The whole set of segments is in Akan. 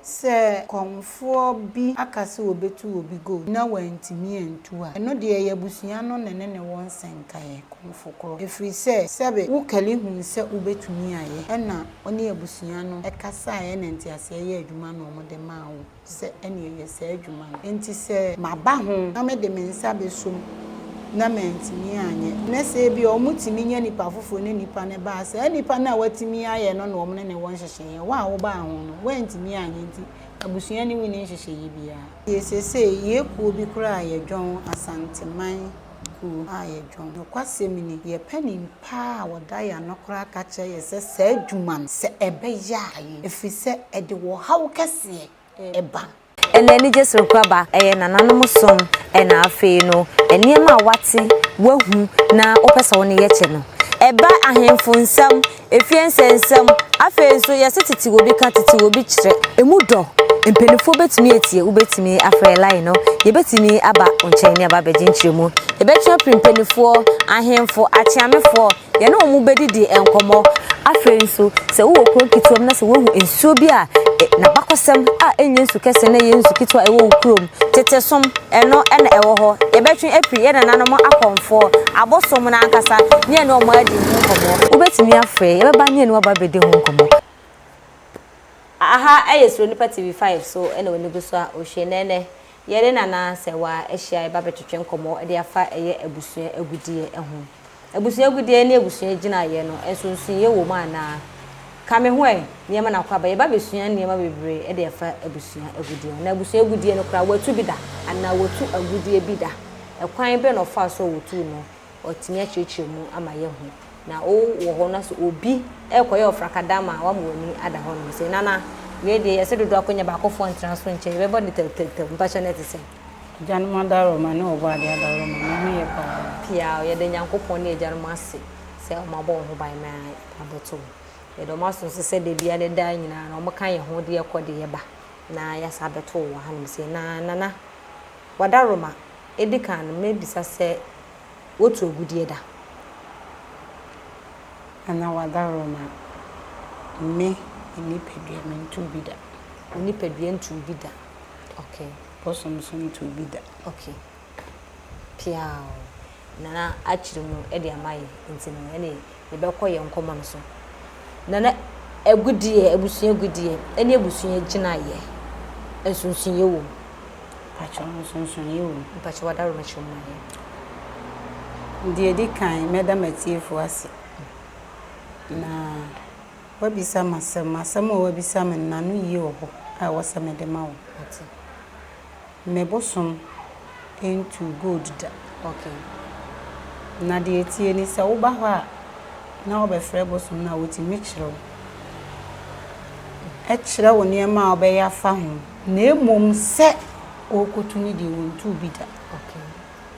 Sɛ kɔmfoɔ bi aka sɛ ɔbɛtu obi gold na wantumi antu a, ɛno deɛ ɛyɛ abusua no na ɛne no wɔ nsɛnkaeɛ, kɔmfo korɔ. Ɛfiri sɛ, sɛbe wo kali huu sɛ wobɛtumi ayɛ, ɛna wo ne abusua no kasaeɛ na nteaseɛ yɛɛ adwuma na wɔde maa wo. sɛ ɛneɛ yɛ saa adwuma no. Enti sɛ maba ho na mede me nsa bɛsɔ mu na mantumi anyɛ, na sɛ ebia wɔtumi nya nipa foforɔ ne nipa no ba a, saa nipa no a watumi ayɛ no na wɔn ne no wɔ nhyehyɛeɛ. Wo a wobaa ho no, woantumi anyɛ nti abusua ne wo nni nhyehyɛeɛ biara. Deɛ seesei yɛ kuo bi koraa a yɛdwɔn, Asanteman kuo a yɛdwɔn. Nokwasɛm ni, yɛ panin paa a ɔda yɛn ano koraa ka kyerɛ yɛn sɛ saa adwuma no, sɛ ɛbɛyɛ a, ɛfiri sɛ ɛde ɔhaw kɛseɛ ba. Ɛna anigye soronko aba, ɛyɛ nananom som, ɛna afei no nneɛma a wate, wahu na wopɛ sɛ wo ne yɛ kyɛ no. Ɛba ahemfo nsɛm, efie nsɛnsɛm, afei nso yɛse tete obi ka, tete obi kyerɛ. Emu dɔ, mpanimfoɔ bɛtumi atie, wobɛtumi afrɛ line no, yɛbɛtumi aba wo nkyɛn ne aba abɛgye nkyerɛmu. Yɛbɛtwe apiri mpanimfoɔ, ahemfo, akyeamefoɔ, Yɛne wɔn bɛdidi nkɔmmɔ. Afei nso, sɛ wowɔ kuro nketewa mu na sɛ woahu nsuo bi a n'abakɔsɛm a ɛnyɛ nsu kɛse na ɛyɛ nsu ketewa a ɛwɔ wo kurom, tete som, ɛno na ɛwɔ hɔ. Yɛbɛtwe afiri yɛn nananom akɔmfoɔ, abosom no ankasa, ne yɛne wɔn adi ho nkɔmmɔ. Wobɛtumi afrɛ, yɛbɛba ne yɛne wo aba abɛdi ho nkɔmmɔ. Aha yɛ Suro Nipa TV 5 so na w'ani gu so a wohwɛ na ɛnɛ yɛne Nana Sɛwa ahyia reba abɛtwetwe nkɔmmɔ de afa ɛyɛ abusua agudeɛ ho. Abusua agudeɛ ne abusua gyinaeɛ no nsonsonoeɛ wɔ mu anaa? Ka me ho ɛ, nneɛma na akɔ aba. Yɛba abɛsua nneɛma bebree de afa abusua agudeɛ ho. Na abusua agudeɛ no koraa watu bi da anaa watu agudeɛ bi da? Ɛkwan bɛn na ɔfaa so a ɔtuu no? Ɔtumi akyerɛkyerɛ mu ama yɛahu. Na wo wɔ hɔ na sɛ obi rekɔyɛ ɔfrakadam a, wama w'ani ada hɔnom sɛ, Nana, wei deɛ yɛse dodoɔ akɔnya baakofoɔ ntena so nkyɛ, yɛbɛbɔ no tɛwtɛwtɛw. Mpakyɛ na ɛte sɛn? Agyanom adaworoma ne Ɔbɔadeɛ adaworoma, me ho yɛ paa. Piaw, yɛda Nyankopɔn ne agyanom ase sɛ wɔn abɔ wɔn ho ban ma yɛabɛto wo. Yɛda wɔn ase nso sɛ da biara ne daa nyinaa no wɔka yɛn ho de yɛkɔ de yɛba na yɛasan abɛto wo wɔ hanom sei. Na Nana, w'adaworoma, edi kan no mɛbisa sɛ wotu agudeɛ da? Nana, w'adaworoma, me, me nipadua mentuu bi da. Wo nipadua ntuu bi da? Okay. Bosom nso ntuu bi da. Okay. Piaw. Nana akyerɛ mu de ama yɛn nti no ɛne yɛbɛkɔ yɛn nkɔmmɔ no so. Nana agudeɛ, abusua agudeɛ ɛne abusua gyinaeɛ nsonsonoeɛ wɔ mu? Mpakyɛw nsonsonoeɛ wɔ mu. Mpakyɛw w'adaworoma kyerɛ mu ma yɛn. Deɛ ɛdi kan mɛda m'atiefoɔ ase na Woabisa me asɛm. Asɛm a woabisa me no, n'ano yie wɔ hɔ a ɛwɔ sɛ mede ma wo. Mate. Me bosom ntuu gold da. Okay. Na deɛ ɛteɛ ni, sɛ woba hɔ a na wobɛfrɛ bosom no a, wɔtumi kyerɛ wo. Ɛkyerɛ wo nneɛma a wobɛyɛ afa ho, na mmom sɛ ɔrekɔtu no deɛ, ɔntuu bi da. Okay.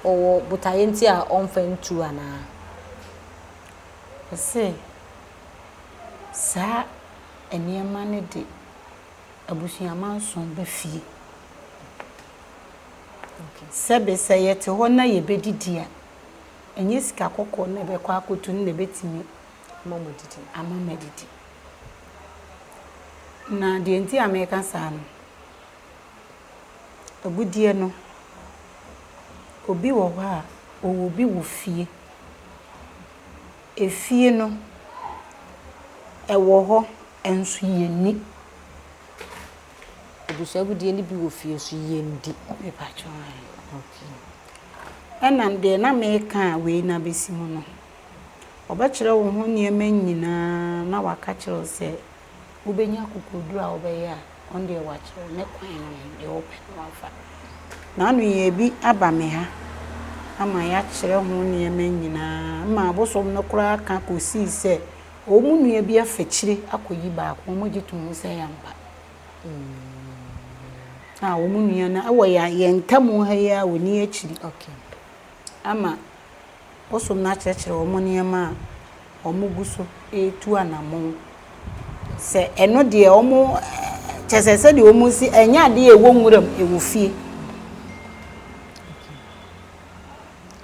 Ɔwɔ botaeɛ nti a ɔmfa ntu anaa? Ɔse. Saa nneɛma no de abusua manson ba fie. Sɛbe sɛ yɛte hɔ na yɛbɛdidi a, ɛnyɛ sika kɔkɔɔ na ɛbɛkɔ akɔtu no na ɛbɛtumi ama moadidi. Na deɛ nti a meka saa no, agudeɛ no, obi wɔ hɔ a, ɔwɔ bi wɔ fie. Efie no, ɛwɔ hɔ nso yɛnni. Abusua agudeɛ no bi wɔ fie nso yɛndi. Mepakyɛw ae. Okay. Ɛna deɛ na meka a wei no abɛsi mu no, ɔbɛkyerɛ wo ho nneɛma nyinaa na waka kyerɛ wo sɛ Wobɛnya akokoɔduro a wobɛyɛ a, ɔno deɛ wakyerɛ wo ne kwan no no, deɛ wopɛ no wafa. N'ano yɛ bi aba me ha ama yɛakyerɛ ho nneɛma nyinaa ma abosom no koraa ka kɔsii sɛ wɔn mu nua bi afa akyire akɔyi baako, wɔgye to mu sɛ ɛyɛ ampa. A wɔn nua no wɔ yɛn ntam ha yi ara ɔnni akyiri ama Bosom no akyerɛkyerɛ wɔn nneɛma a wɔgu so retu anammɔn. Sɛ ɛno deɛ wɔn kyerɛ sɛ sɛdeɛ wɔsi ɛnyɛ adeɛ a ɛwɔ nwura mu, ɛwɔ fie.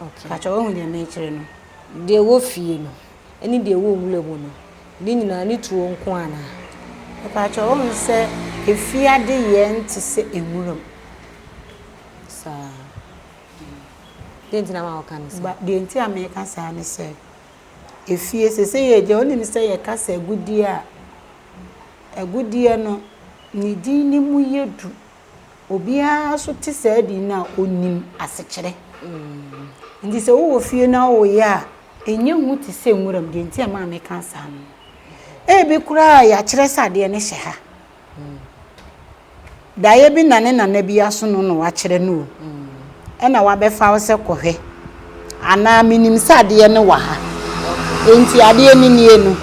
Okay. Pakyɛ woahu deɛ merekyerɛ no? Deɛ ɛwɔ fie no ne deɛ ɛwɔ nwura mu no, ne nyinaa ne tuo nko anaa? Pakyɛ wohu sɛ. Efie adeyɛ nte sɛ nwuram. Saa. Deɛ nti na ma woka no saa? Ba, deɛ nti a meka saa ne sɛ, efie, seesei yɛ gya, wonim sɛ yɛka sɛ agudeɛ a, agudeɛ no, ne din no mu yɛ du. Obiara nso te saa din no a, ɔnim asekyerɛ. Nti sɛ wowɔ fie na woreyɛ a, ɛnyɛ hu te sɛ nwuram. Deɛ nti a ɛma meka saa no, ebi koraa a yɛakyerɛ sɛ adeɛ no hyɛ ha. Daeɛ bi na ne nana bi aso no na wakyerɛ no o. Ɛna wabɛfa wo sɛ kɔhwɛ. Anaa menim sɛ adeɛ no wɔ ha. Enti adeɛ no nie no,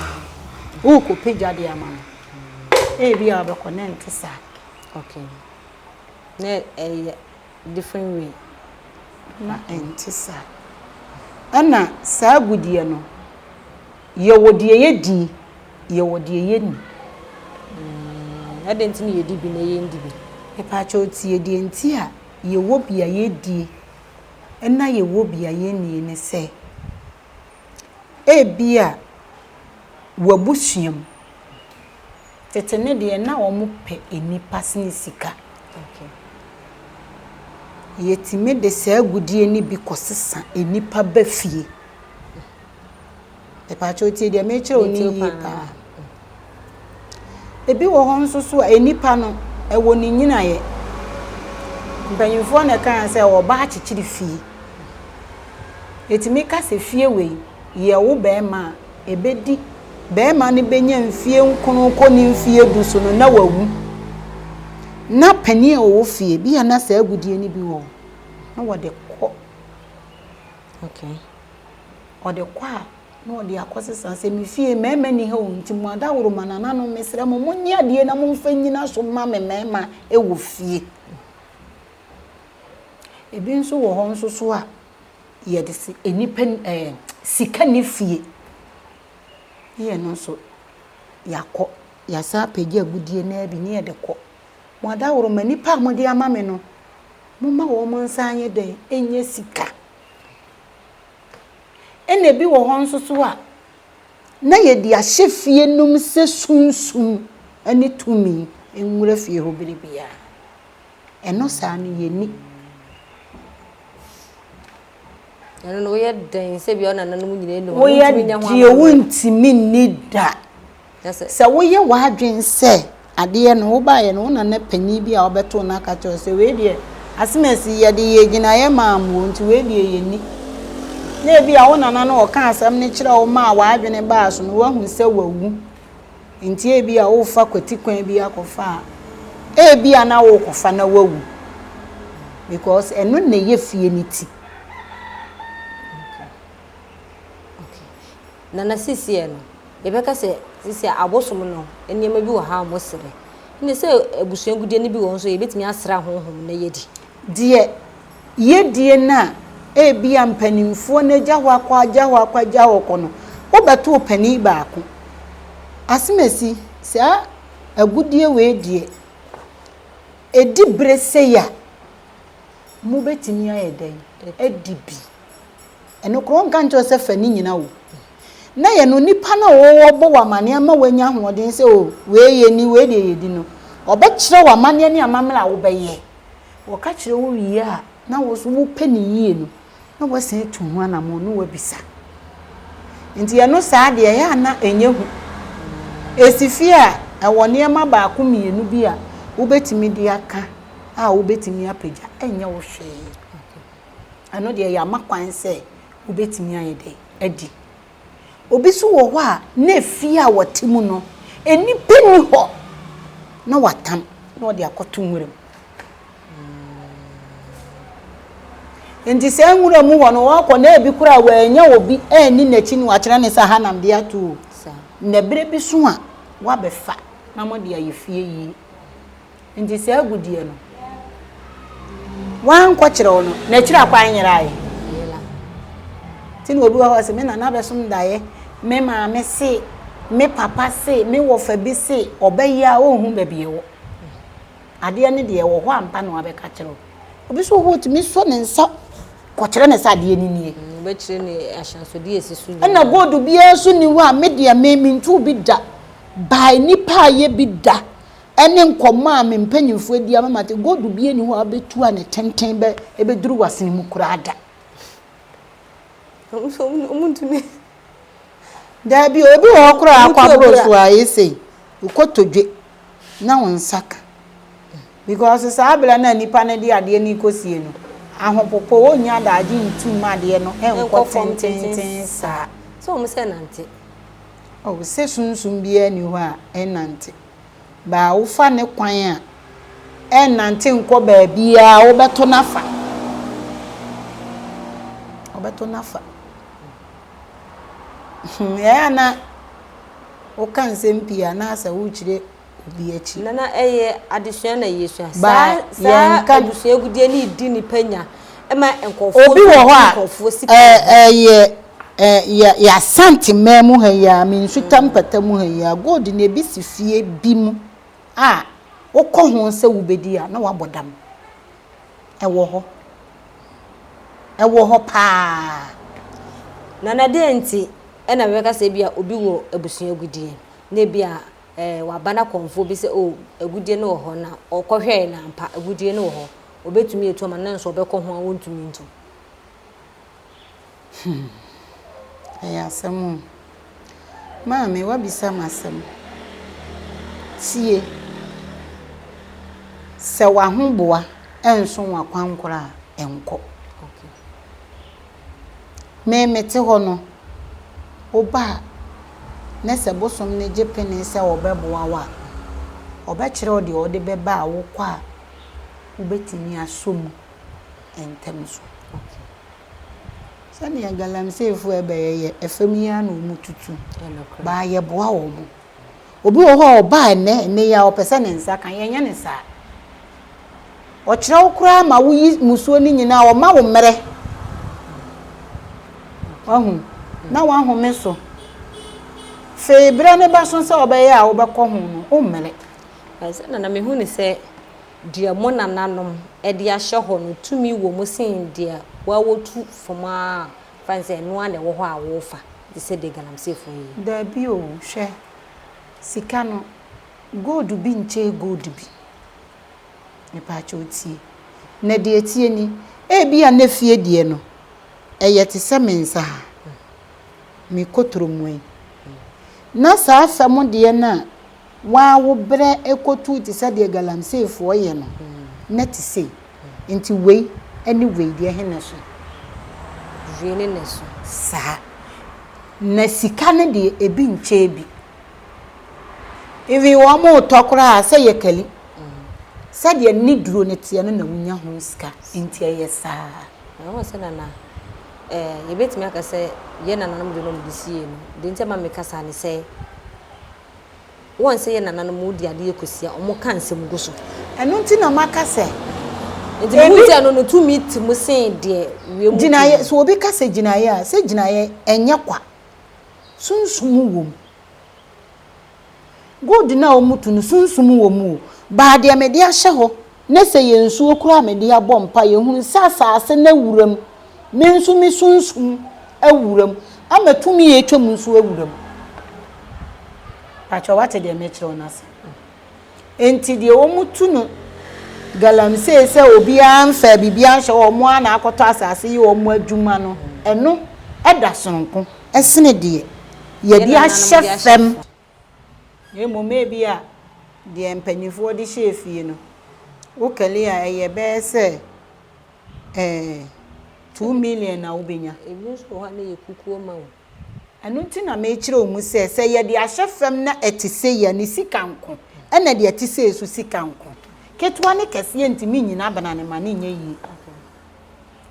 worekɔpagya de ama no. Ebi a wobɛkɔ na ɛnte saa. Okay. Na ɛyɛ different way. Na ɛnte saa. Ɛna saa agudeɛ no, yɛwɔ deɛ yɛdi, yɛwɔ deɛ yɛnni. Mm, adɛn nti na yɛdi bi na yɛndi bi? Mepaakyɛw tie, deɛ nti a yɛwɔ bi a yɛdie ɛna yɛwɔ bi a yɛnnie ne sɛ, ebia w'abusua mu, Tete no deɛ na wɔn pɛ nnipa sene sika. Yɛtumi de saa agudeɛ no bi kɔ sesa nnipa ba fie. Mepaakyɛw tie deɛ mekyerɛ wo no yie paa. Ebi wɔ hɔ nso so a nnipa no ɛwɔ ne nyinaeɛ. Mpanyinfoɔ na ɛka sɛ ɔbaa kyekyere fie. Yɛtumi ka sɛ fie wei yɛ wo bɛrima a Ɛbɛdi, barima no bɛnya mfeɛ nkron kɔ ne mfeɛ du so no, na wawu. Na panin a ɔwɔ fie, bi a na saa agudeɛ no bi wɔ hɔ, na wɔde kɔ. Okay. Ɔde kɔ a, na ɔde akɔsesa sɛ me fie mmarima nni ha o, nti mo adaworo ma nananom mesrɛ mo, monnye adeɛ na momfa nnyina so mma me mmarima wɔ fie. Ebi nso wɔ hɔ nso so a, yɛde se nnipa ɛɛ sika nni fie ne yɛn nso yɛakɔ, yɛasan apagya agudeɛ no ara bi ne yɛde kɔ. Mo adaworoma, nnipa a mode ama me no, momma wɔn nsa nyɛ dɛn? Nyɛ sika. Ɛna ebi wɔ hɔ nso so a, na yɛde ahyɛ fie nom sɛ sunsum ne tumi nwura fie hɔ bere biara. Ɛno saa no yɛnni. Ɛno no woyɛ dɛn sɛ bia nananom nyinaa nim woyɛ deɛ wontumi nni da. Sɛ woyɛ w'adwene sɛ adeɛ no wobaeɛ no wo nana panin bi a wobɛtoo no aka kyerɛ sɛ wei deɛ asemasi yɛde yɛ gyinaeɛ maa mo nti wei deɛ yɛnni. Na ebi a wo nana no ɔka asɛm no kyerɛ wo maa w'adwene baa so no woahu sɛ wawu. Enti ebia worefa kwati kwan bi akɔfa a, ebia na worekɔfa na woawu. Because ɛno na ɛyɛ fie no ti. Okay. Okay. Nana sisiɛ no, yɛbɛka sɛ sisiɛ abosom no nneɛma bi wɔ ha a wɔsrɛ. Ɛne sɛ abusua gudeɛ no bi wɔ hɔ nso yɛbɛtumi asrɛ ahonhom na yɛadi. Deɛ Yiedie no a ebia mpanimfoɔ no agya hɔ akɔ agya hɔ akɔ agya hɔ kɔ no, wobɛto ɔpanin baako. Asemasi, saa agudeɛ wei deɛ, ɛdi berɛ sei a, mobɛtumi ayɛ dɛn adi bi? Ɛno koraa ɔnka nkyerɛ wo sɛ fa ne nyina o. Na yɛ no nipa no a ɔrebɔ wo amaneɛ ama woanya ahoɔden sɛ o, wei yɛni, wei deɛ yɛdi no, ɔbɛkyerɛ wo amanneɛ ne amammerɛ a wobɛyɛ. Wɔka kyerɛ wo wie a, na wo nso wopɛ no yie no, na woasan atu ho anammɔn na woabisa. Nti ɛno saa deɛ, ɛyɛ a na ɛnyɛ hu. Ɛsi fie a, ɛwɔ nneɛma baako mmienu bi a wobɛtumi de aka a wobɛtumi apagya, ɛnyɛ wo hwee. Ɛno deɛ yɛama kwan sɛ wobɛtumi ayɛ dɛn? Adi. Obi nso wɔ hɔ a, na efie a wɔte mu no, nnipa nni hɔ, na watam na ɔde akɔto nwura mu. Nti saa nwura mu hɔ no, ɔkɔ na ebi koraa wannya obi anni n'akyi na wakyerɛ no sɛ ha na mede ato o. Na berɛ bi so a, wabɛfa na mode ayɛ fie yie. Nti saa agudeɛ no, wankɔkyerɛw no, n'akyiri akwan nyeraeɛ. Nti na obi wɔ hɔ sɛ me nana bɛsom daeɛ, me maame se, me papa se, me wɔfa bi se, ɔbɛyɛ a ɔnhu baabi ɛwɔ. Adeɛ no deɛ ɛwɔ hɔ ampa na wabɛka kyerɛ wo. Obi nso wɔ hɔ ɔtumi sɔ ne nsa kɔkyerɛ ne sɛ adeɛ no nie. Wobɛkyerɛ ne ahyɛnsodeɛ ɛsi so nyinaa. Ɛna gold biara nso nni hɔ a me deɛ me mentuu bi da, by nipa a yɛ bi da. ne nkɔmmɔ a me mpanyimfoɔ adi ama mate, gold biara nni hɔ a wobɛtu a ne tenten bɛ ɛbɛduru w'asene mu koraa da. Wɔn nso wɔn ntumi. Daabi, obi wɔ hɔ koraa a akɔ aboro so a ɛyɛ sei, wo kotodwe na wo nsa ka. Because saa berɛ no a nipa no de adeɛ no rekɔsie no, ahopopo, ɔnnya adagye ntu mma adeɛ no nkɔ tententen saa. Sɛ wɔn sɛ nante. Oh, sɛ sunsum biara nni hɔ a ɛnnante. But wofa ne kwan a, ɛnnante nkɔ baabiara, wobɛto no afa. Wobɛto no afa. Hmm, ɛyɛ a na woka nsɛm pii a na asɛ worekyerɛ obi akyi. Nana ɛyɛ adesua na yɛsua. Saa saa abusua agudeɛ ne di nipa nya ɛma nkurɔfoɔ obi wɔ hɔ a ɛyɛ yɛ yɛ Asante man mu ha yi a me nsuta mpata mu ha yi a gold na ebi si fie bi mu a wokɔ ho sɛ wobɛdi a na wabɔ dam. Ɛwɔ hɔ. Ɛwɔ hɔ paa. Nana deɛ nti ɛna bɛka sɛ ebi a obi wɔ abusua agudeɛ na ebi a ɛɛ waba na kɔnfoɔ bi sɛ oh agudeɛ no wɔ hɔ na ɔkɔhwɛɛ na ampa agudeɛ no wɔ hɔ ɔbɛtumi atu ama no nanso ɔbɛkɔ ho a ɔntumi ntu. Hmm, ɛyɛ asɛm o. Maame, woabisa me asɛm. Tie. Sɛ w'ahoboa nso w'akwankora a, nkɔ. Me mete hɔ no, woba a, na sɛ bosom no gye pene sɛ ɔbɛboa wo a, ɔbɛkyerɛ wo deɛ ɔde bɛba a wokɔ a wobɛtumi asɔ mu ntɛm so. Sɛdeɛ galamseyfoɔ ɛbɛyɛ yɛ ɛfam yi ara na wɔtutu, baa yɛboa wɔn. Obi wɔ hɔ a ɔba ɛnnɛ, ɛnnɛ yi ara ɔpɛ sɛ ne nsa ka, yɛnyɛ no saa. Ɔkyerɛ wo koraa ma woyi mmusuo no nyinaa, ɔma wo mmerɛ. Wahu? Na wahome so. Fei berɛ no bɛso sɛ ɔbɛyɛ a wobɛkɔ ho no, wommere. Sɛ nana mehu no sɛ deɛ mo nananom de ahyɛ hɔ no tumi wɔ mu sen deɛ woawotu fam ara a fa no sɛ ɛno ara na ɛwɔ hɔ a worefa te sɛ deɛ galamseyfoɔ yɛ yi. Dabi o, hwɛ, sika no, gold bi nkyɛɛ gold bi. Mepaakyɛw tie. Na deɛ ɛteɛ ni, ebia na fie deɛ no, ɛyɛ te sɛ me nsa ha, me kɔtɔrɔmua yi. Na saa fam deɛ no a Waa wo brɛ kotu te sɛ deɛ galamseyfoɔ yɛ no na te sei. Nti wei ne wei deɛ he na ɛso? Wei ne na ɛso. Saa. Na sika no deɛ ebi nkyɛɛ bi. Even wɔn retɔ koraa sɛ yɛ kali. Sɛdeɛ ne duro no teɛ no na wonya ho sika. Nti ɛyɛ saa. Na wohu sɛ Nana, eh, yɛbɛtumi aka sɛ yɛn nananom de no wɔde siee no. Deɛ nti a ɛma meka saa ne sɛ, Wɔn sɛ yɛ nananom wodi adeɛ kɔsi a, wɔn ka nsɛm gu so. Ɛno nti na maka sɛ, Nti mehu sɛ ɛno no tumi te mu sen deɛ wiem tumi. Gyinaeɛ, sɛ obi ka sɛ gyinaeɛ a, sɛ gyinaeɛ ɛnyɛ kwa. Sunsum wɔ mu. Gold no a wɔtu no, sunsum wɔ mu o. Baa deɛ mede ahyɛ hɔ, ne sɛ yɛ nsuo koraa a mede abɔ mpaeɛ, hunu sɛ asase no awura mu, me nso me sunsum awura mu, ama tumi a atwa mu nso awura mu. Pakyɛ wate deɛ mekyerɛ wo no ase? Enti deɛ wɔtu no galamsey sɛ obiara mfaa biribiara nhyɛ hɔ, wɔn ara na akɔtɔ asase yɛ wɔn adwuma no, ɛno da sononko sene deɛ yɛde ahyɛ fam. Na mmom ebia deɛ mpanimfoɔ de hyɛɛ fie no, wokali a ɛyɛ bɛyɛ sɛ ɛɛ 2 million na wobɛnya. Ebi nso wɔ hɔ a na ɛyɛ kukuo ma wo. Ɛno nti na mekyerɛ wo mu sɛ, sɛ yɛde ahyɛ fam na ɛte sei a, ne sika nko, ɛna deɛ ɛte sei nso sika nko. Ketewa ne kɛseɛ ntumi nnyina abena no ma no nyɛ yie.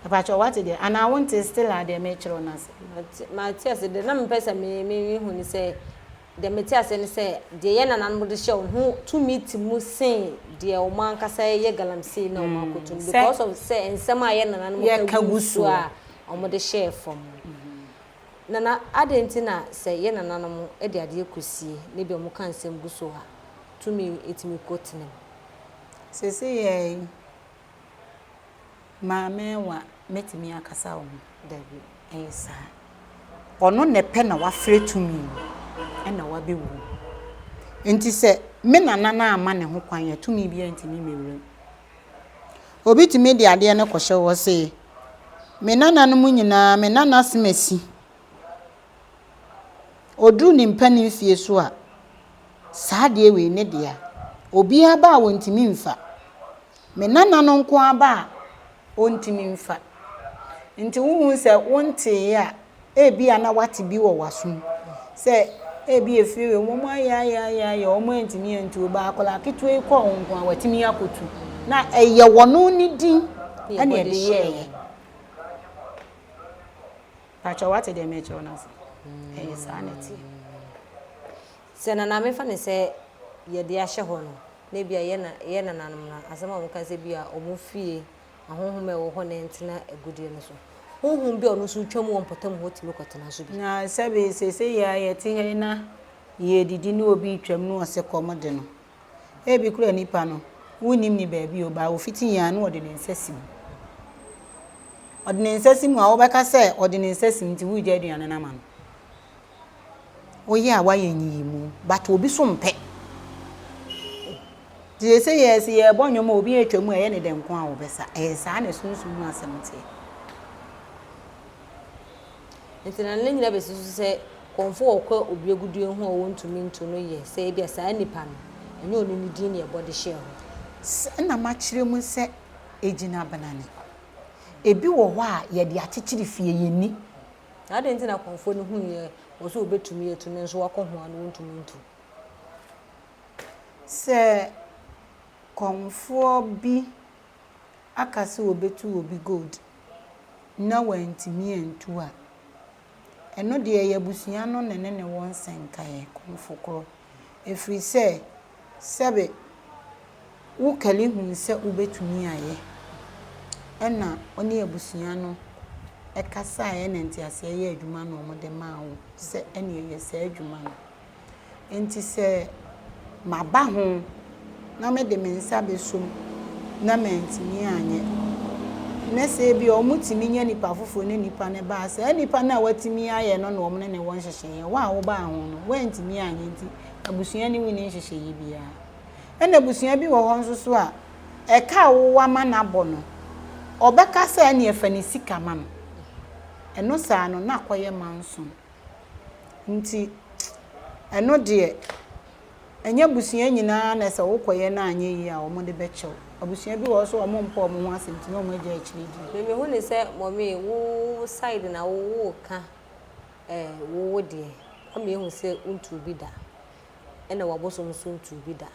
Mepakyɛw wate deɛ, anaa wonte still a deɛ mekyerɛ wo no ase? Mate ase, deɛ na mepɛ sɛ me mehu ne sɛ, deɛ mete aseɛ ne sɛ, deɛ yɛn nananom de hyɛ wɔn ho tumi te mu sen deɛ wɔn ankasa yɛ galamsey na wɔn akoto no because of sɛ nsɛm a yɛn nananom ka gu so a wɔde hyɛɛ fam no. Nana, adɛn nti na sɛ yɛn nananom de adeɛ kɔsie na ebi a wɔka nsɛm gu so a, tumi tumi kɔ tena mu? Seesei yɛn Maame wa mɛtumi akasa wo ho? Dabi. Ɛyɛ saa. Ɔno na ɛpɛ na wafrɛ tumi no ɛna wabɛwu. Nti sɛ. me nana no amma ne ho kwan a, tumi biara ntumi mmɛwura mu. Obi tumi de adeɛ no kɔhyɛ hɔ se, me nananom nyinaa, me nana Semasi, ɔduru ne mpanin mfie so a, saa adeɛ wei ne dea. Obiara ba a ɔntumi mfa. Me nana no nko ara ba a, ɔntumi mfa. Nti wohu sɛ wonteeɛ a, ebia na woate bi wɔ w'asom sɛ ebia efie wei wɔn ayɛ ayɛ ayɛ ayɛ wɔn antumi antu o, ba akwadaa ketewa yi kɔɔ ho nko ara watumi akɔtu. Na ɛyɛ wɔn ne din ɛna ɛde yɛɛyɛ. Pakyɛ woate deɛ merekyerɛ wo no ase? Ɛyɛ saa na ɛteɛ. Sɛ nana mefa no sɛ yɛde ahyɛ hɔ no, na ebia yɛ na yɛ nananom no asɛm a wɔka sɛ ebia wɔn fie ahonhom a ɛwɔ hɔ na ɛntena agudeɛ no so. Honhom bi a ɔno nso retwam wɔ mpɔtam hɔ tumi kɔtena so bi. Na sɛbe seesei yi ara yɛte ha yi na yɛredidi na obi retwam na ɔse kɔm de no. Ebi koraa nipa no, wonnim ne baabi o, but ofiti yɛn a na ɔde ne nsa si mu. Ɔde ne nsa si mu a, wobɛka sɛ ɔde ne nsa si mu nti woregya aduane no ama no. Woyɛ a woayɛ nyiyimu but obi so mpɛ. Nti seesei yɛ sɛ yɛrebɔ nnwom a obi retwa mu a ɛyɛ ne dɛ nko a wɔbɛsa. Ɛyɛ saa na sunsum mu asɛm teɛ. Nti na ne nyina bɛsi so sɛ kɔmfo a ɔkɔ obi agudie ho a wɔntumi nto no yɛ sɛ ebia saa nipa no ɛnyɛ ɔno ne din na yɛbɔ de hyɛɛ hɔ. Sɛ na makyerɛ mu sɛ ɛgyina benane. Ebi wɔ hɔ a yɛde akyekyere fie yɛnni. Na adɛn nti na kɔmfoɔ no huiɛ wɔ sɛ ɔbɛtumi atu no nso wakɔ ho a na ɔntumi ntu? Sɛ kɔmfoɔ bi aka sɛ ɔbɛtu obi gold na wantumi antu a, ɛno deɛ ɛyɛ abusua no na ɛne no wɔ nsɛnkaeɛ, kɔmfo korɔ. Ɛfiri sɛ, sɛbe wo kali hu sɛ wobɛtumi ayɛ, ɛna wo ne abusua no kasaeɛ na nteaseɛ yɛɛ adwuma na wɔde maa wo sɛ ɛneɛ yɛ saa adwuma no. Enti sɛ maba ho na mede me nsa bɛsɔ mu na mantumi anyɛ, na sɛ ebia wɔtumi nya nipa foforɔ ne nipa no ba a, saa nipa no a watumi ayɛ no na wɔn ne no wɔ nhyehyɛeɛ. Wo a wobaa ho no, woantumi anyɛ nti abusua ne wo nni nhyehyɛeɛ biara. Ɛna abusua bi wɔ hɔ nso so a, ɛka a wowɔ ama no abɔ no, ɔbɛka sɛ ɛneɛ fa ne sika ma no. Ɛno saa no, na akɔyɛ manson. Nti ɛno deɛ, ɛnyɛ abusua nyinaa na sɛ wokɔyɛ na anyɛ yie a wɔde bɛkyɛ wo. Abusua bi wɔ hɔ nso a wɔmpɛ wɔn ho asɛm nti na wɔagya akyire die. Me mehu no sɛ mummy wo side na wo woka eh wo wo deɛ ama yɛahu sɛ wontuu bi da ɛna w'abosom nso ntuu bi da.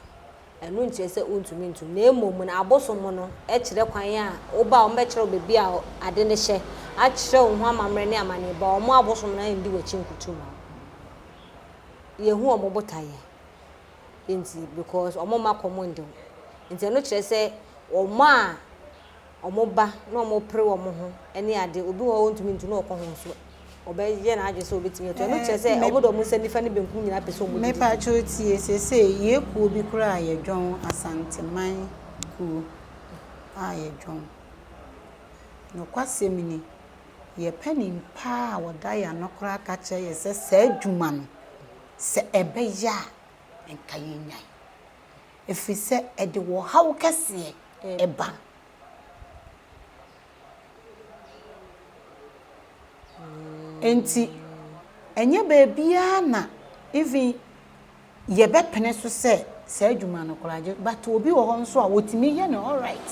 Ɛno nkyerɛ sɛ wontumi ntu, na mmom no abosom no kyerɛ kwan a woba a wɔbɛkyerɛ wo baabi a ade no hyɛ, akyerɛ wo ho amammerɛ ne amanneɛ, ba wɔn abosom no ndi w'akyi nkotu ma wo. Yɛhu wɔn botaeɛ nti because wɔn mma kɔm nde wo. Nti ɛno kyerɛ sɛ wɔn a wɔn ba na wɔpere wɔn ho ne ade, obi wɔ hɔ a ɔntumi ntu na ɔkɔ ho nso, ɔbɛyɛ n'adwene sɛ ɔbɛtumi atu. Ɛno kyerɛ sɛ wɔn de wɔn nsa nifa ne benkum nyinaa pɛ sɛ wɔdidi. Mepakyɛw tie, seesei yɛ kuo bi koraa a yɛdwɔn, Asanteman kuo a yɛdwɔn. Nokwasɛm ni, yɛ panin paa a ɔda yɛn ano koraa ka kyerɛ yɛ sɛ saa adwuma no, sɛ ɛbɛyɛ a, nka yɛnnyae. Ɛfiri sɛ ɛde ɔhaw kɛseɛ ba. Enti ɛnyɛ baabiara na even yɛbɛpene so sɛ saa adwuma no koraa gye but obi wɔ hɔ nso a wɔtumi yɛ no alright.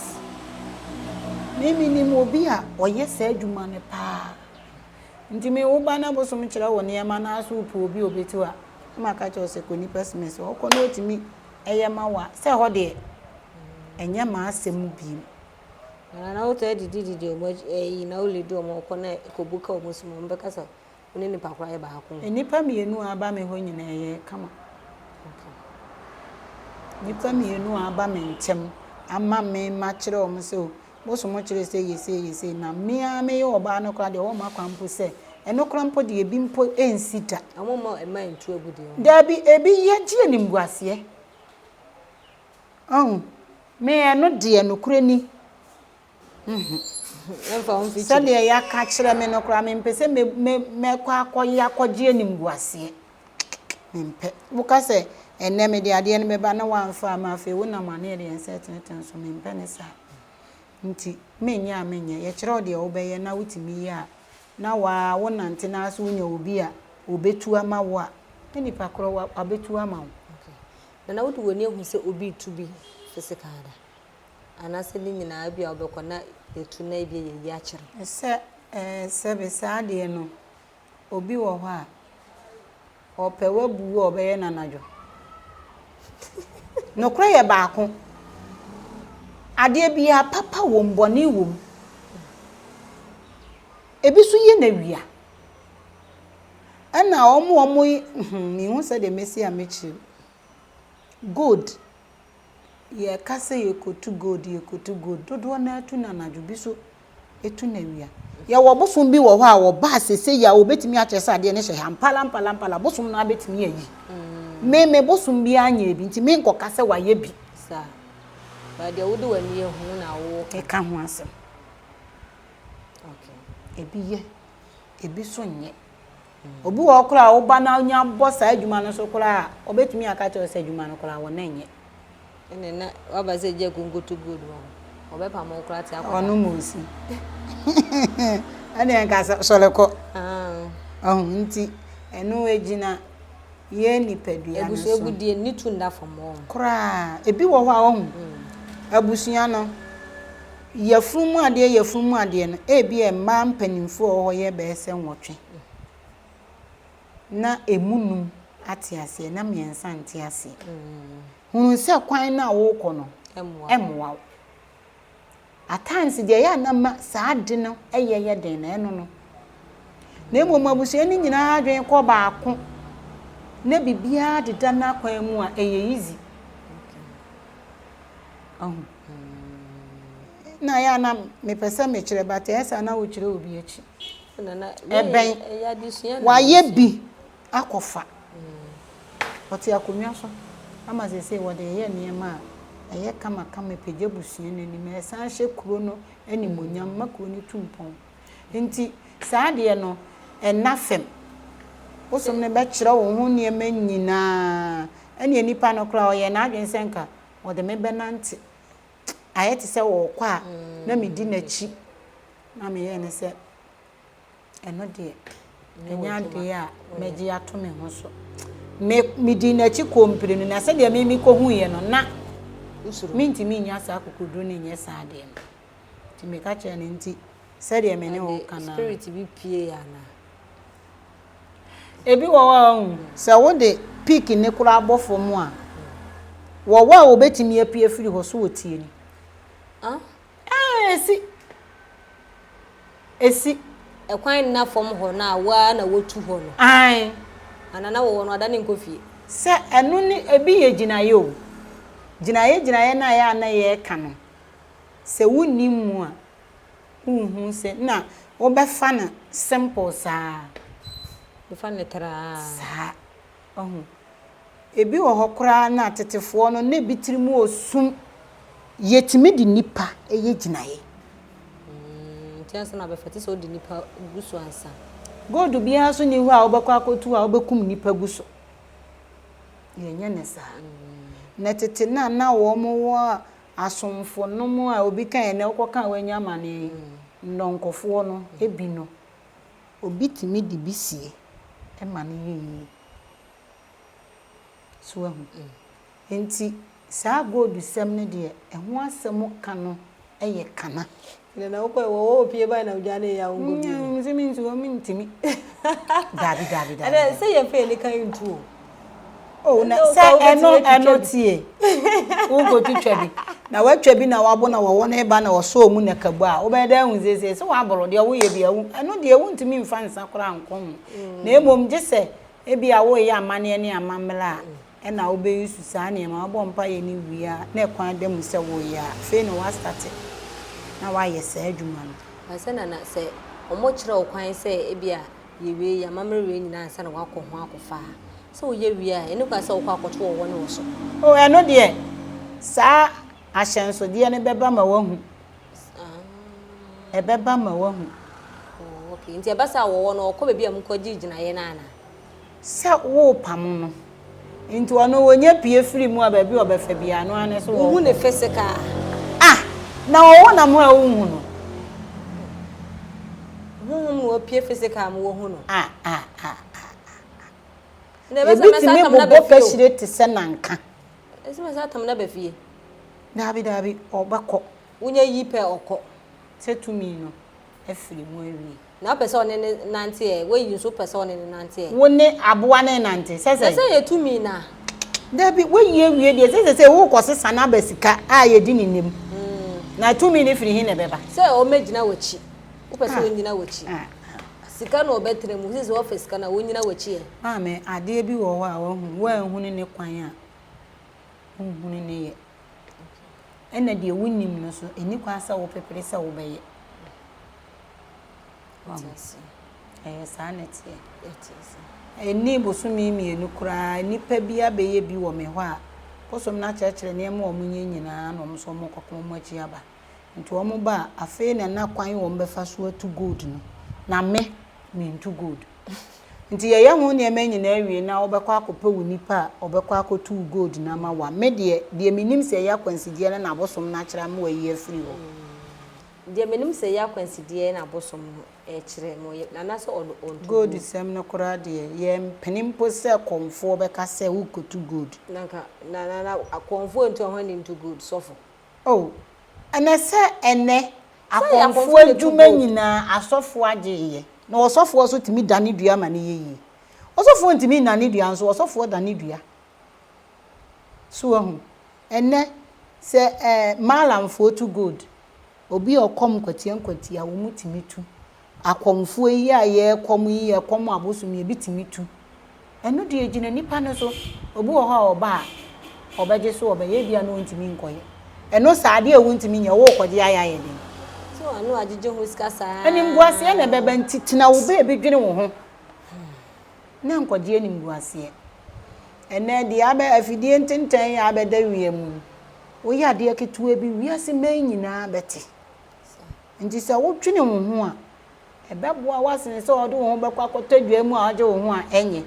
Me menim obi a ɔyɛ saa adwuma no paa. Nti me wo ba na bosom kyerɛ wo nneɛma na so wopɛ obi a ɔbɛtu a, na maka kyerɛ wo sɛ kɔ nipa smith hɔ, wokɔ na ɔtumi yɛ ma wo a, sɛ ɛhɔ deɛ ɛnyɛ m'asɛm bio. Na na wotaa didi didi wɔn akyi ɛyi na wo lead wɔn kɔ na kɔbu ka wɔn so ma wɔn bɛka sɛ wo ne nipa korɔ ayɛ baako. Nnipa mmienu a aba me hɔ nyinaa ɛyɛ kama. Nnipa mmienu a aba me nkyɛm ama me makyerɛ wɔn sɛ o bosom kyerɛ sɛ yɛ sei yɛ sei na me ara meyɛ ɔbaa no koraa deɛ wɔmma kwan mpo sɛ ɛno koraa mpo deɛ ebi mpo ɛnsi da. Wɔn mma mma ntu agu deɛ ho. Daabi ebi yɛ gye animguaseɛ. Ɔhu? Me ɛno deɛ nokorɛ ni, nhu. Sɛdeɛ yɛaka akyerɛ me no koraa, mempɛ sɛ mɛkɔ akɔyɛ akɔgye animguaseɛ. Mempɛ. Woka sɛ Ɛnnɛ mede adeɛ no bɛba na woamfa amma afei wonam a na yɛde yɛn nsa retenetene so, mempɛ ne saa. Nti menyɛ a menyɛ. Yɛkyerɛ wo deɛ wobɛyɛ na wotumi yɛ a, na wo ara wonante na ara sɛ wonya obi a ɔbɛtu ama wo a, na nipa korɔ wabɛtu ama wo. Okay. Nana wode w'ani ahu sɛ obi retu bi physical da? Anaasɛ ne nyinaa ebia wobɛkɔ na yɛatu na ebia yɛayi akyerɛ? Sɛ ɛɛ sɛbe saa adeɛ no, obi wɔ hɔ a, ɔpɛ wabu wo a ɔbɛyɛ no anadwo. Nokorɛ yɛ baako. Adeɛ biara papa wom, bɔne wom. Ebi nso yɛ no awia. Ɛna wɔn a wɔn hmm menhu sɛdeɛ mɛsi a mɛkyerɛ mu. Gold, yɛka sɛ yɛkɔtu gold, yɛkɔtu gold, dodoɔ no ara tu no anadwo, bi nso tu no awia. Yɛwɔ bosom bi wɔ hɔ a wɔba a seesei a wɔbɛtumi akyerɛ sɛ adeɛ no hyɛ ha, mpala mpala mpala, bosom no ara bɛtumi ayi. Me, me bosom biara nyɛɛ bi, nti menkɔka sɛ wayɛ bi. Saa. But deɛ wode w'ani ahu na woka. Meka ho asɛm. Okay. Ebi yɛ, ebi nso nyɛ. Obi wɔ hɔ koraa a woba na onya bɔ saa adwuma no so koraa a, ɔbɛtumi aka akyerɛ wo sɛ adwuma no koraa wɔn nyɛ. Ɛnna na waba sɛ gya konkoto gold wɔ hɔ. Ɔbɛpam wo koraa te akɔda. Ɔno mu osi. Ɛnna nka sɔre kɔ. Ɔho nti ɛno egyina yɛn nipadua no so. Abusua agudie ne tu nna fam wɔ. Koraa ebi wɔ hɔ a ɔho abusua no yafunu mu adeɛ yafunu mu adeɛ no ebia mmaa mpanimfoɔ a wɔwɔ hɔ yɛ bɛyɛ sɛ nwɔtwe na emu num ate aseɛ na mmiɛnsa nte aseɛ. Hunu sɛ kwan no a worekɔ no mmoa wo. At times deɛ ɛyɛ a na ma saa ade no yɛ yɛ den na ɛno no. Na mmom abusua no nyinaa adwene kɔ baako na biribiara deda n'akwan mu a ɛyɛ easy. Ɔho. Na ɛyɛ a na mepɛ sɛ mekyerɛ but ɛyɛ saa na wokyerɛ obi akyi. Ɛbɛn. Wayɛ bi akɔfa. Ɔte akonnwa so ama seesei wɔde reyɛ nneɛma a ɛyɛ kamakama, ɛpagya abusua no anim, ɛsan hyɛ kuro no animuonyam ma kuro no tu mpɔn. Nti saa adeɛ no, ɛnna fam. Bosom no bɛkyerɛ wo ho nneɛma nyinaa. Ɛnneɛ nipa no koraa ɔyɛɛ n'adwene sɛ nka ɔde me bɛnante. Ayɛ te sɛ ɔrekɔ a na medi n'akyi. Na meyɛɛ no sɛ ɛno deɛ ɛnyɛ adeɛ a mɛgye ato me ho so. Me medii n'akyi kɔɔ mprenu na sɛdeɛ me mekɔhuiɛ no na mentumi nnya saa akokoduro no nyɛ saa adeɛ no. Nti meka kyerɛɛ no nti sɛdeɛ me ne wo ka no ara. Spirit bi pue anaa? Ebi wɔ hɔ a ɔhu sɛ wode pick ne koraa bɔ fam a, wɔwɔ a wɔbɛtumi apue afiri hɔ so wɔtie ni. Ah? Ɛɛ, esi. Esi. Ɛkwan nna fam hɔ no a wo ara na wotu hɔ no. Ae. Anaa na wɔwɔ no adane nkɔ fie. Sɛ ɛno ne, ebi yɛ gyinaeɛ o. Gyinaeɛ gyinaeɛ no a ɛyɛ a na yɛreka no, sɛ wonnim mu a, wonhu sɛ na wobɛfa no simple saa. Bɛfa no traa. Saa. Wahu? Ebi wɔ hɔ koraa no a, tetefoɔ no, na ebi tirim wɔ sum. Yɛtumi de nnipa yɛ gyinaeɛ. Mm, nti ansa na wabɛfa, te sɛ wode nnipa gu so ansa. Gold biara nso nni hɔ a wobɛkɔ akɔtu a wobɛkum nnipa gu so. Yɛnyɛ no saa. Na tete no a na wɔwɔ asomfo nom a obi ka ɛnnɛ wokɔka a woanya amaneɛ yi, nnɔnkɔfoɔ no bi no, obi tumi de bi sie ma no yɛ yie. So wahu? Enti saa gold-sɛm no deɛ, ɛho asɛm ka no yɛ kana. Ɛnna na wokɔe, wɔwɔ wɔ pie bae na wodwanee a wonkɔ bio no. Mese mentumi, mentumi. Daabi, daabi, daabi. Ɛnna sɛ yɛmfa yɛn ani kan ntu o. Oh, na sɛ ɛno ɛno tie. Wonkɔtwitwa bi. Na woatwa bi na wabo na wɔwɔ no reba na wɔsɔɔ mu na kabu a, wobɛyɛ dɛ ahu seesei sɛ woaboro deɛ woyɛ bi a, ɛno deɛ wontumi mfa nsa koraa nkɔ ho. Na mmom gye sɛ ebia woreyɛ amanneɛ ne amammerɛ a, ɛna wobɛ use saa nneɛma, wobɔ mpaeɛ no wie a na ɛkwan da mu sɛ woreyɛ a, afei na woastarte na woayɛ saa adwuma no. But sɛ nana sɛ ɔmo kyerɛ wo kwan sɛ ebia yɛ wei yɛ amammerɛ wei nyinaa ansa na woakɔ ho akɔfa a, sɛ woyɛ wie a ɛni kwan sɛ wokɔ akɔto ɔwɔ no wɔ so. Oh ɛno deɛ saa ahyɛnsodeɛ no bɛba ma woahu. Ɛbɛba ma woahu. Oh okay, nti ɛba saa a wɔwɔ no ɔkɔ baabi a mokɔgyee gyinaeɛ no anaa? Sɛ worepamo no. Nti ɔno ɔnya pie firi mu a baabi a ɔbɛfa biara no ara ne so Wohu ne physical. Ah! Na ɔwɔ nam hɔ a wonhu no? Honhom na wapue physical mu wohu no. Ah ah ah ah ah. Ebi tumi bobɔ kahyire te sɛ nanka. Ɛsɛ mɛsa atam no aba fie. Daabi daabi ɔbɛkɔ. Wonya yi pɛ ɔkɔ. Sɛ tumi no afiri mu awie. Na wopɛ sɛ ɔne no nante ɛ? Woayi nso wopɛ sɛ ɔne no nante ɛ? Wo ne aboa no renante, sɛ sɛn? Na sɛ ɛyɛ tumi no a? Dabi, woayi awie deɛ, sɛ sɛsɛ worekɔsesa no aba sika a yɛdi ne nne mu. Na tumi no firi he na ɛbɛba? Sɛ ɔmmɛgyina w'akyi. Wopɛ sɛ ɔnnyina w'akyi. Sika na ɔbɛtena mu, sɛ sɛ woafa sika no a, ɔnnyina w'akyi ɛ? Maame, adeɛ bi wɔ hɔ a wahu, woanhunu ne kwan a, wonhunu ne yɛ. Ɛna deɛ wonnim no nso, ɛnni kwan sɛ wopepere sɛ wobɛyɛ. Wahu? Ɛyɛ saa na ɛteɛ. Ɛnnii bosome mmienu koraa, nnipa bi abɛyɛ bi wɔ me hɔ a, bosom no akyerɛkyerɛ nneɛma a wɔnyɛ nyinaa na wɔn nso wɔrekɔka wɔn akyi aba. Nti wɔba a, afei na na kwan wɔbɛfa so atu gold no. Na me, mentu gold. Nti yɛyɛ ho nneɛma nyinaa wie na wobɛkɔ akɔpɛ wo nipa a ɔbɛkɔ akɔtu wo gold no ama wo a, me deɛ, deɛ menim sɛ ɛyɛ akwansideɛ no na abosom no akyerɛ ama wayi afiri hɔ. Deɛ menim sɛ ɛyɛ akwansideɛ na abosom no rekyerɛ ma ɔyɛ, anaasɛ ɔno ɔntu Gold gold. sɛm no koraa deɛ, yɛmpene mpo sɛ kɔmfoɔ bɛka sɛ worekɔtu gold. Na nka, na, na, na akɔmfoɔ ntu a hwan na ntu gold? Sɔfo. Oh, ɛnɛ sɛ ɛnɛ, Sɛ ɛyɛ akɔmfoɔ akɔmfoɔ na ɛtu adwuma gold. nyinaa asɔfoɔ agye yɛ. Na ɔsɔfoɔ nso tumi dane dua ma no yɛ yie. Ɔsɔfoɔ ntumi nnane dua nso ɔsɔfoɔ dane dua. So wahu? Ɛnnɛ, sɛ ɛɛ Maalamfoɔ tu gold, obi a ɔkɔm nkwatia nkwatia, wɔn tumi tu. Akɔmfoɔ yi a yɛrekɔm yi, yɛkɔm abosom yi, ebi tumi tu. Ɛno deɛ ɛgyina nipa no so. Obi wɔ hɔ a ɔba a, ɔbɛgye so, ɔbɛyɛ, ebia na ɔntumi nkɔyɛ. Ɛno saa, adeɛ a wontumi nyɛ, worekɔgye ayɛ ayɛ den. So ano agyegye ho sika saa. Animguaseɛ na ɛbɛba nti, tena wo baabi dwene wo ho. Na nkɔgye animguaseɛ. Ɛnnɛ, deɛ abɛ, afidie ntentɛn yi a abɛda wiem yi, woyɛ adeɛ ketewa bi, wiase mmaa nyinaa bɛte. Nti sɛ wodwene wo ho a, ɛbɛboa wo asene sɛ wode wo ho bɛkɔ akɔtɔ dwa mu a wogye wo ho a ɛnyɛ.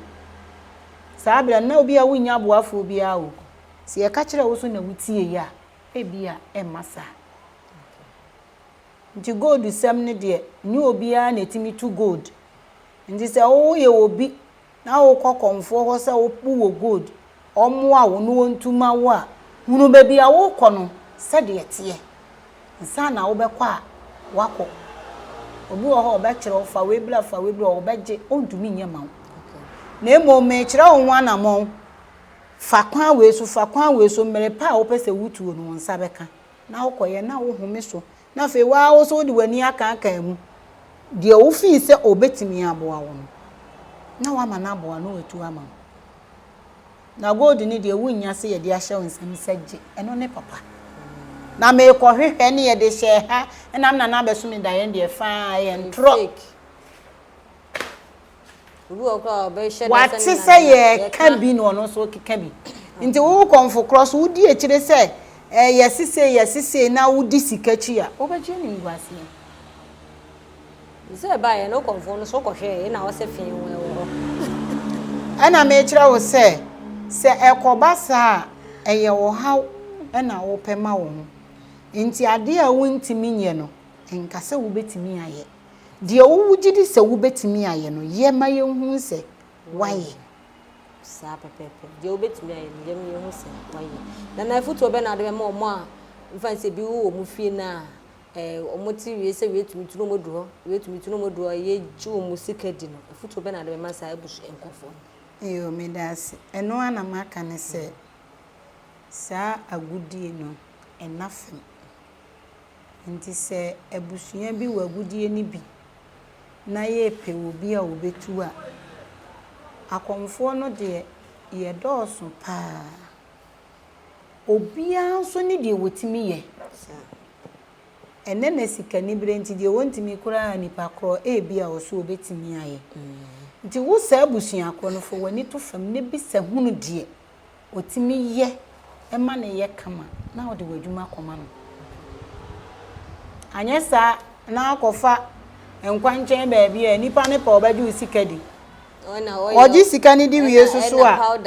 Saa berɛ no, na obi a wonnya aboafoɔ biara o. Sɛ yɛka kyerɛ wo so na wotieeɛ a, ebia ɛmma saa. Nti gold sɛm no deɛ, nyɛ obiara na ɛtumi tu gold. Nti sɛ woyɛ obi na wokɔ kɔmfoɔ hɔ sɛ wowɔ gold, ɔmmoa wo na ɔntu ma wo a, hunu baabi a worekɔ no sɛdeɛ ɛteɛ ansa na wobɛkɔ a woakɔ. Obi wɔ hɔ a ɔbɛkyerɛ wo fa wei bra, fa wei bra, ɔbɛgye, ɔntumi nyɛ mma wo. Na mmom merekyerɛ wo ho anammɔn, fa kwan wei so, fa kwan wei so, mmerɛ pa a wopɛ sɛ wotuo no wo nsa bɛka. Na wokɔyɛ na wohome so na afei wo ara wo nso wode w'ani akaakaa mu deɛ wofii sɛ ɔbɛtumi aboa wo no, na woama no aboa na watu ama wo. Na gold no deɛ wonnya sɛ yɛde ahyɛ wo nsam sɛ gye, ɛno ne papa. Na merekɔhwehwɛ ne yɛde hyɛɛ ha, ɛna me nana abɛso me daeɛ deɛ faa ɛyɛ ntorɔ. Wate sɛ yɛreka bi na ɔno nso rekeka bi. Nti wo kɔmfo korɔ so wodi akyire sɛ eh, yɛse sei yɛse sei na wodi sika akyi a, wobɛgye animguaseɛ. Sɛ ɛbaeɛ no kɔmfoɔ no so wokɔhwɛɛ na ɔsɛ fee wɔ ɛwɔ hɔ. Ɛna mekyerɛ wo sɛ, sɛ ɛkɔba saa a, ɛyɛ ɔhaw na wopɛ ma wo ho. Nti adeɛ a wontumi nyɛ no, nka sɛ wobɛtumi ayɛ. Deɛ wogye di sɛ wobɛtumi ayɛ no, yɛ ma yɛnhunu sɛ woayɛ. Saa pɛpɛɛpɛ. Deɛ wobɛtumi ayɛ no, yɛ ma yɛnhu sɛ woayɛ. Nana, afotuo bɛn na wode bɛma wɔn a mfa no sɛ ebi wɔ wɔn fie no a eh, wɔte wie sɛ wei tumi tu na wɔadu hɔ, wei tumi tu na wɔadu hɔ, yɛgye wɔn sika di no, afotuo bɛn na wode bɛma saa abus nkurɔfoɔ no? Yoo, meda ase. Ɛno ara na maka ne sɛ, saa agodie no, ɛnna fam. Enti sɛ abusua bi wɔ agudeɛ no bi na yɛrepɛ obi a ɔbɛtu a, akɔmfoɔ no deɛ, yɛdɔɔso pa ara. Obiara nso ne deɛ ɔtumi yɛ. Ɛnnɛ na sikaniberɛ nti, deɛ ɔntumi koraa nipa korɔ ebia ɔso ɔbɛtumi ayɛ. Nti wo saa abusua korɔ no, fa w'ani to fam na bisa hunu deɛ ɔtumi yɛ ma no yɛ kama na wode w'adwuma kɔma no. Anyɛ saa na akɔfa nkwankyɛn baabi a nipa no pɛ ɔbɛgye wo sika di. Ɔgye sika no di wie so so a.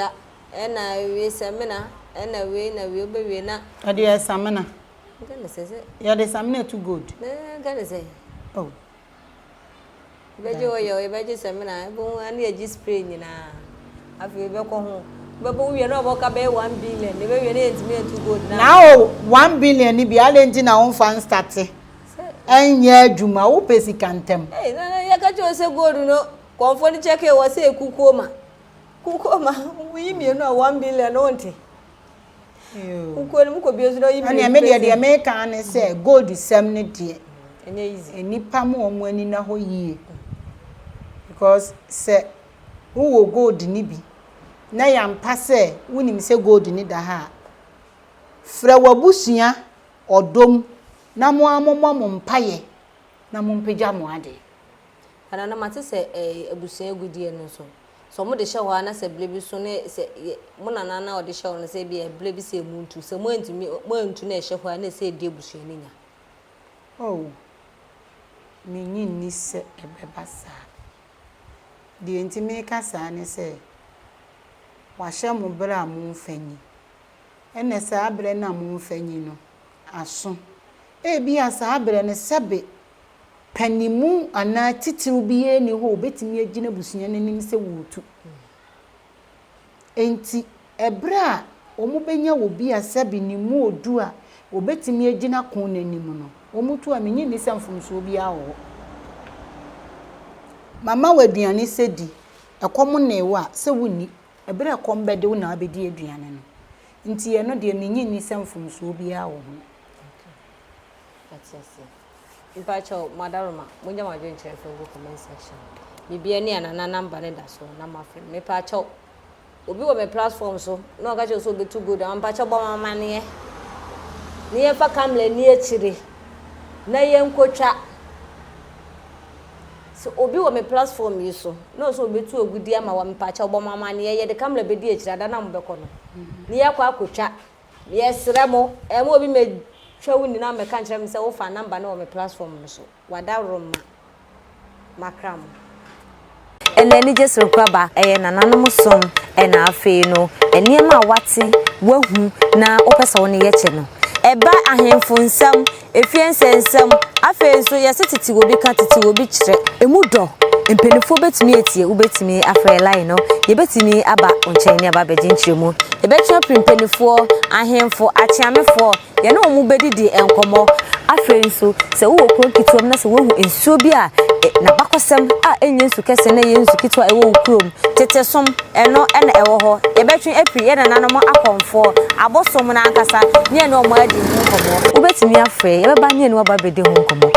Ɛna wei samina, ɛna wei na wei wobɛwie na. Ɛde yɛ samina. Nka ne sɛ sɛ. Yɛde samina tu gold. Nka ne sɛ. Oh. Yɛbɛgye oil, yɛbɛgye samina, ɛbɛhu ɛne yɛgye spray nyinaa. Afei yɛbɛkɔ ho. Wobɛbɔ wowie na ɔbɛka bɛyɛ 1 billion. Yɛbɛwie na yɛntumi antu gold na. Na o 1 billion ni bi adɛn nti na womfa nstart ɛnyɛ adwuma? Wopɛ sika ntɛm. Ee, na yɛka kyerɛ sɛ gold no kɔnfɔ no kyɛkɛ wɔ sɛ ekukuo ma. Kukuo ma woyi mmienu a 1 billion no wonte. Kukuo no mu kɔ bie so na oyi mmienu. Ɛnea me deɛ meka ne sɛ gold sɛm ne deɛ. Ɛnyɛ easy. Nnipa mu wɔn ani na hɔ yie because sɛ wowɔ gold ni bi na yɛampa sɛ wonim sɛ gold ni da ha a, frɛ w'abusua ɔdɔm na mo a mommɔ mo mpayɛ na mompagya mo adeɛ. Ana na mate sɛ abusua agudie no nso sɛ ɔmo de hyɛ hɔ a, na sɛ bere bi so ne sɛ mo nana na ɔde hyɛ hɔ no, sɛ bi bere bi sɛ emu ntu, sɛ mo antumi mo antu na ɛhyɛ hɔ a, na ɛsɛ edi abusua no nya. Oh, menyi nni sɛ ɛbɛba saa. Deɛ nti meka saa ne sɛ wahyɛ mo berɛ a momfa nyi, ɛnna saa berɛ no a momfa nyi no aso. Ebia saa berɛ no sɛbe panimu anaa titiriw biara nni hɔ a obetumi agyina abusua no anim sɛ wɔretu. Enti ɛberɛ a wɔbɛnya obi a sɛbe ne mu odu a obetumi agyina ko n'anim no, wɔtu a, menyi nni sɛ mfomsoɔ biara wɔ hɔ. Mama wo aduane sɛ di, ɛkɔm nnee wo a, sɛ wonni. Ɛberɛ a ɛkɔm bɛde wo na wabɛdi aduane no. Nti ɛno deɛ menyi nni sɛ mfomsoɔ biara wɔ ho. Ate ase. Mpakyɛw, madaroma, monya mo adwenkyerɛ fa gu comment section. Biribiara ni a nana number ne da so na mafrɛ no. Mepakyɛw, obi wɔ me platform so na ɔka kyerɛ sɛ obetu gold a, mpakyɛw bɔ me amanneɛ. Na yɛmfa camera ni akyire na yɛnkɔtwa. Sɛ obi wɔ me platform yi so na ɔsɛ obetu agudi ama wa, mepakyɛw bɔ me amanneɛ, yɛde camera bɛdi akyire ada na mobɛkɔ no. Na yɛakɔ akɔtwa. Yɛsrɛ mo, ɛma obi mɛtwa wo nyinaa mmɛka nkyerɛ me sɛ wofa number no wɔ me platform no so. Wadaworo ma makra mo. Ɛna anigye soronko aba, ɛyɛ nananom som, ɛna afei no nneɛma a wate, wahu na wopɛ sɛ wo ne yɛkyɛ no. Ɛba ahemfo nsɛm, efie nsɛnsɛm, afei nso yɛse tete wɔ bi ka, tete wɔ bi kyerɛ. Emu dɔ, mpanimfoɔ bɛtumi atie, wobɛtumi afrɛ line no, yɛbɛtumi aba wo nkyɛn ne aba abɛgye nkyerɛmu. Yɛbɛtwe apiri mpanimfoɔ, ahemfo, akyeamefoɔ, yɛne wɔn bɛdidi nkɔmmɔ. Afei nso sɛ wowɔ kuro nketewa mu na sɛ woahu nsuo bi a n'abakɔsɛm a ɛnyɛ nsu kɛse na ɛyɛ nsu ketewa a ɛwɔ wo kurom, tete som, ɛno ɛna ɛwɔ hɔ. Yɛbɛtwe apiri yɛn nananom akɔmfoɔ, abosom no ankasa, ne yɛne wɔn adi ho nkɔmmɔ. Wobɛtumi afrɛ, yɛbɛba ne yɛne wo aba abɛdi ho nkɔmmɔ.